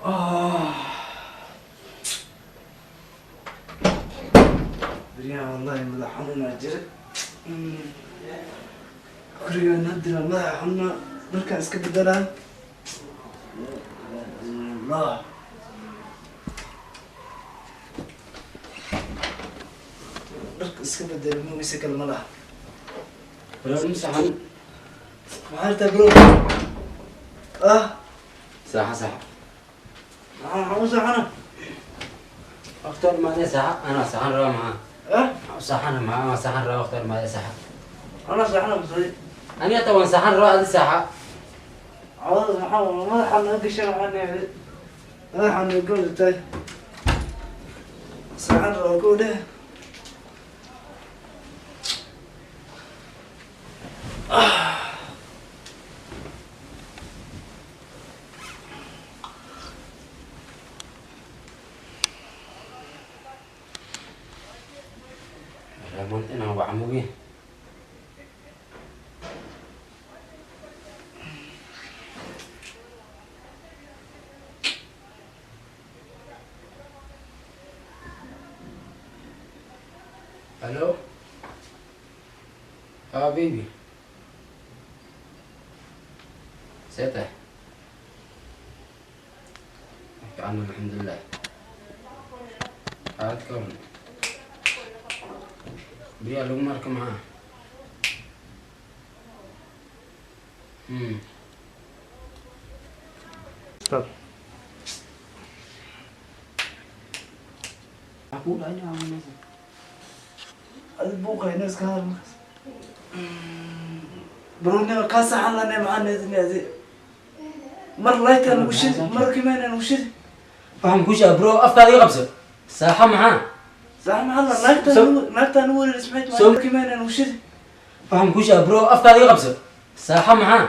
Ah. Beryahan wallahi madax xanuunaa jira. Gurigaan haddana madaxa xanuunaa, dharkaan iska bedelaa. Allah. Dharka iska bedel magisa kale ma laha. Bro, saxan. Maxaa rabtaa, bro? Ah. Saaxa, saaxa. Maxaa u saxana? Waqti maadee saaxa, anaa saxan rabaa maxaa? Ah. Saxan maxaa? Anaa saxan rabaa, waqti maadee saaxa. Anaa saxana masay. Aniga taa waan saxan rabaa, adi saaxa. Cawada maxaa madaxa naga gashay? Maxaa neecay? Madaxa naga golatay. Saxan rabaa kow dheh. Maanta inaan waca mugi. Hello? Ah, baby. See tahay? Fiican, alxamdulilah. Aad ka waran? Biyaa lagu marka maxaa? Stop. Maxaa kugu dhacay nin aaminaysa? Adi buuqayna iska hadal markaas. Bro, nima kaa saxan lane, maxaa needini adi? Mar laytaa nagu shidi, mar kimayna nagu shidi. Waxaan kuu sheegaa, bro, afkaada iga qabso. Saaxa maxaa? Sax maxaa la naagtaa naagtaa nagu wareeris maxay tahay? Kimayna nagu shidi. Waxaan kuu sheegaa, bro, afkaada iga qabso. Saaxa maxaa?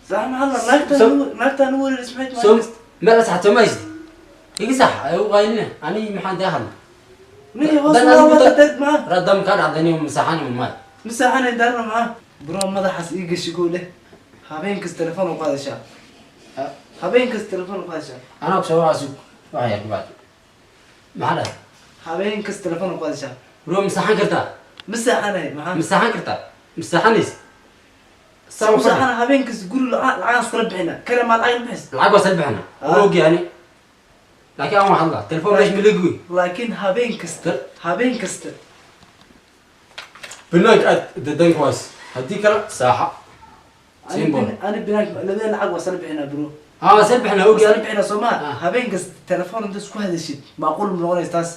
Sax maxaa la naagtaa naagtaa nagu wareeris maxay tahay? Soo meel asaxato ma haysid. Iga sax ay u qaylina. Ani maxaan daa hadla? Mihi hoos Dan waa adigu wada dad maxaa? Radam kaa dhacday nin masaxan maay. Masaxanay daarna maxaa? Bro, madaxaas ii gashi kow dheh. Habeen kasta telefoon u qaadashaa. Habeen kasta telefoon u qaadashaa. Anaa ku soo wacaa, sug. Wax yar kabacdi. Maxaa dhahay? Habeen kasta telefoon u qaadashaa. Bro, masaxan kartaa? Masaxanay maxaa? Masaxan kartaa? Masaxanaysid? Saan u saxana habeen kasta guri lacag lacag iskala bixina. Kale maa lacag bixis. Lacag waa sal bixina. Ah. Og yani. Laakiin aan wax hadlaa. Telefoon meesha ma lagu. Laakiin habeen kasta, habeen kasta. Banaanka aad dadanka waas. Haddii kale saaxa. Simple. Ani binaanka labada lacag waa sala bixinaa, bro. Ah, waa sal bixina, og Waa sala yani. bixinaa soo maa? Ah. Habeen kasta telefoon inta isku hadashid macquul ma noqonaysa taas?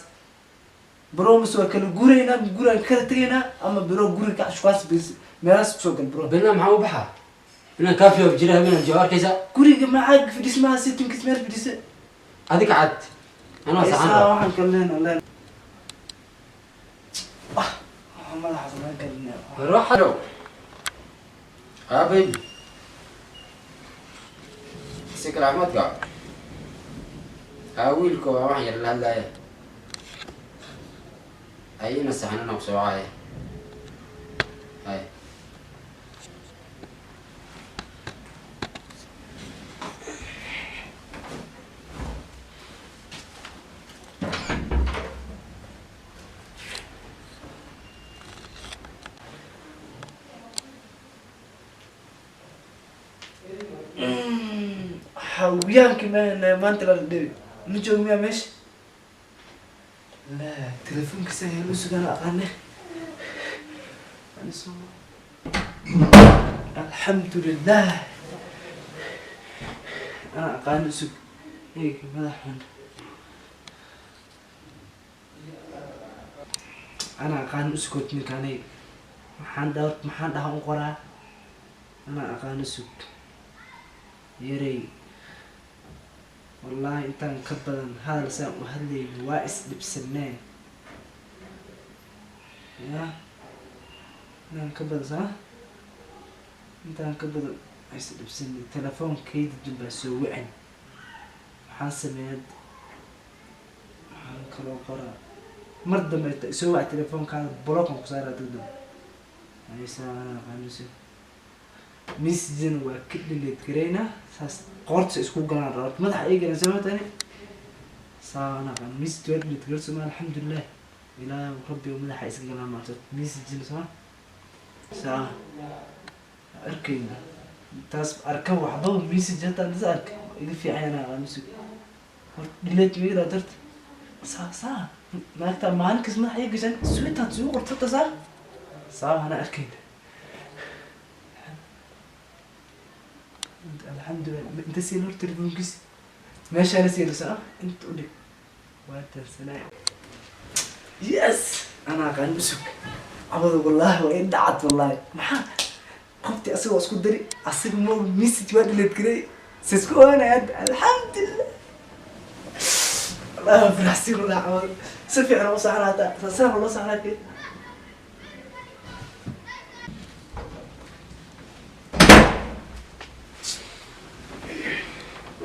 Bro, mise waa kala guuraynaa, gurigaan kala tegaynaa, ama bro guriga ka shukaas bis meelahaas kusoo gal, bro. Banaan maxaa u baxaa? Banaan kaafi oo jira habeen joogo arkaysa. Guriga maxaa fadhis maha sitinkiis meel fadhisa. Adiga cad. Anaa saxan Isaa rabaa. Waxaan kala leena leen. Ah, waxaan madaxaas naga galinaa. Ruux hello. Ah, baby. Si kale caafimaadka. Ah, wiilka waa wax yar la hadlaaya. Ayina saxan inaan ku soo wacaya. Hay. Xawiyaankii ma maanta la dhibi ma joogo miyaa meesha? La telefoonkiisa helu sugan aqaane. Alxamdulilah, ana aqaano. Sug eeg madaxan, ana aqaano usugod ninkaanay. Maxaan dha maxaan dhaha u qoraa? Ana aqaano, sug yarey. Wallaahi intaan ka badan hadal saan u hadlayno waa isdhibsanee ya. Intaan ka badan saa intaan ka badan waa isdhibsanay. Telefoonkayda dun baa soo wicin. Maxaan sameeyaa? Maxaan kaloo qoraa? Mar dambe soo wac telefoonkaada, block-an ku saaraa dad dambe. Haysaa, ana aqaano, sug. Messagena waa ka delete garaynaa. Saas qoorta isku galaan rabaa, madaxa ay galaan sababtani saana qan message waa delete garay soma. Alxamdulilah, ilaa rabbi madaxa iska galaan maanta messagena soma saa arkayna taas arka waxbaba message hataa is arka iga fiican anaa aqaan sug. Horta delete ma iraa darta saa saa naagta maalin kas madaxa ii gashan sweetheart suu qortata saa saa ana arkayna. Alxamdulilah, inta siin hor telefoonkiis meeshaana siinaysa inta u dhig waa tansanay. Yes, ana aqaan usug cabada, wallaahi waa in dhacad. Wallaahi maxaa qoftii asagoo isku dari asaga ma message waa delete garay se isku ogaanaya hadda. Alxamdulilah, wallahi waan faraxsin. Wallahi cabada si fiican u saxnaa, hataa sasaan loo saxnaa kee.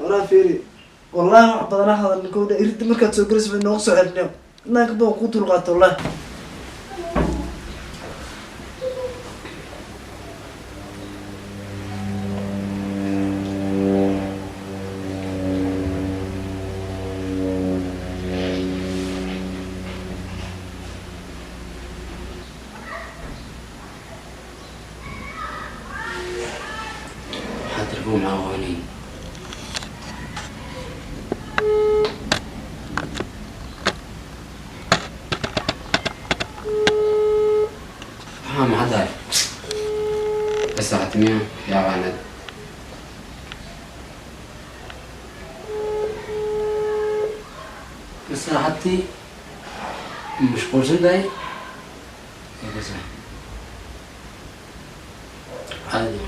Walaa fiiri, wallahi wax badanaa hadal kowdha iridda markaad soo galayso bay noogu soo celinayo inaan kabaa ku dulqaato wallahi. Maxaa telefoon maxaa qabanay? Maxaa maxaa tahay? Saacad miya yaabaanad? Maslaxadii mashquulsan tahay. Bas caadi.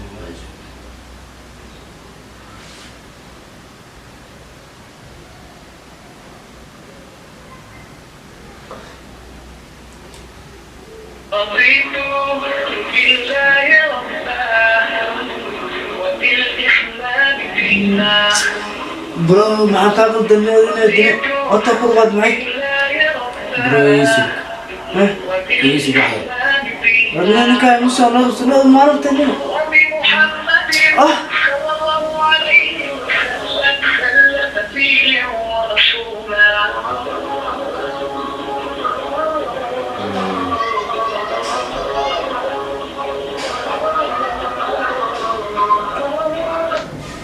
رضيت بالله ربا وبالإسلام دينا. Bro, maxaa kaa qaldan? Inaad codta kor qaad maxay? بالله ربا. Bro, Yusuf. Yusuf waxay وبالإسلام دينا. Wallahi ninkaa igu soo noqdo maalinta nimo. وبمحمد Ah. صلى الله عليه وسلم نبيا ورسولا.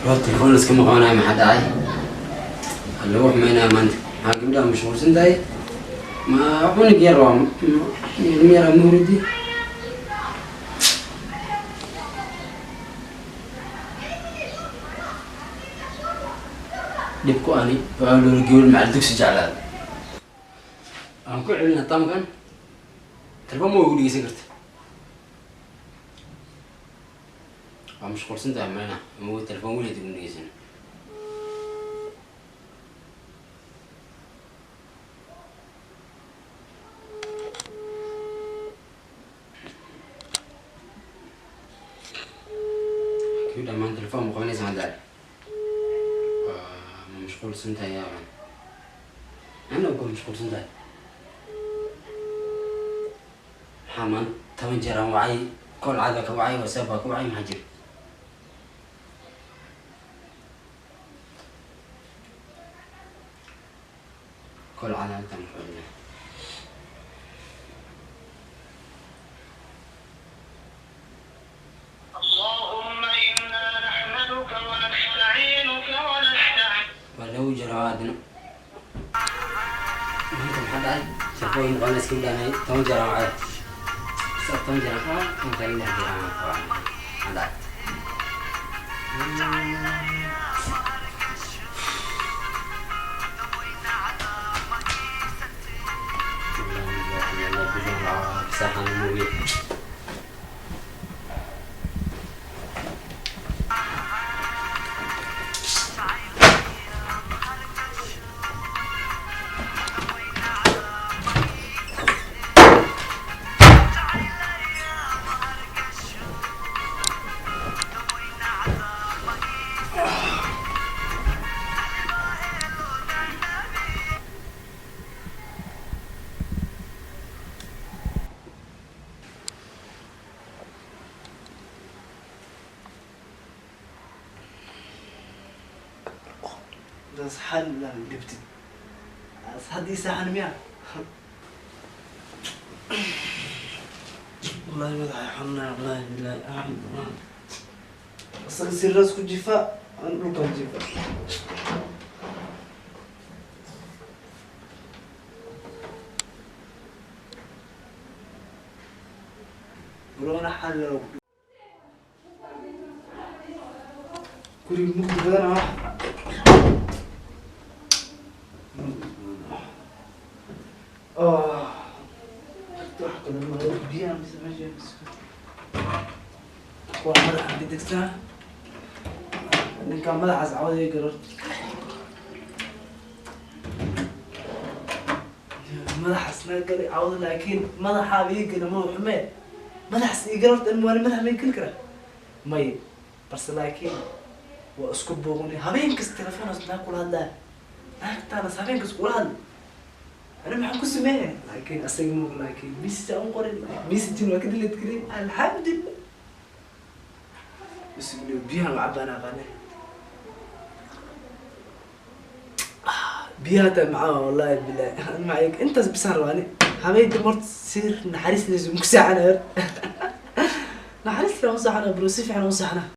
Bro, telefoon iskama qabanayo. Maxaa dhacay? Waa lagu xumeynaya maanta. Maxaa gabdhaha mashquulsan tahay? Ma cunug yar waa ilmo yar ma huridi. Dhibku ani waa loola gawel macal dugsi jeclaada aan ku celina tamkan telefoon ma ugu dhegeysan karta. Waa mashquulsan tahay malina ama telefoon weligeed ugu dhegeysan. Gabadha maanta telefoon ma qabanaysa hadda? Waa ma mashquulsan tahay yaa ana ku mashquulsan tahay? Maxaa maanta 10 jeer aan wacay, call caada ka wacay, WhatsApp baa ka wacay, maxaa jira? Call caada intaan ku celinaa. اللهم إنا نحمدك ونستعينك ونستعينك. Waa lagu jiraa haddana. Maanta maxaa dhacay? Telefoon ma qabanaysa gabadhaan? 10 jeer aan wacay, sa 10 jeer aan wacay, intaan 6 jeer aan wacay, maxaa dhacay? Saxan mooye. Intaas xal la dhibtid as haddii saaxan miya. Wallahi madaxa xanuunaya, wallahi billahi. Asaga sirraas ku jifa, aan dhulkan jifa. Corona xal guriga mugdi badan ah. Oh, wax kale ma biyaha mise meesha kuwa madaxa ka degsanaa. Ninkaan madaxaas cawada ii galo, madaxaas naga galay cawada, laakiin madaxaaba ii gala ma xumee. Madaxaas ii galo horta, waana madax ma ii geli karaa may, balse laakiin waa isku buuqnay. Habeen kasta telefoon naag kula hadlaya, naagtaanas habeen kasta kula hadlay. Ani maxaan ku sameeya? Laakiin asaga mug, laakiin message aan qorin, message waa ka delete garay, alxamdulillah. Isagoo biyahan la cabaan aqaane, biyaha taa macaa, wallahi billahi. Ani macayg intaas bisaan rabaa. Ani habeenkii horta sir naxariis leysu muku seexanaya, horta naxariis leh u seexanaya bro, si fiican u seexanaa.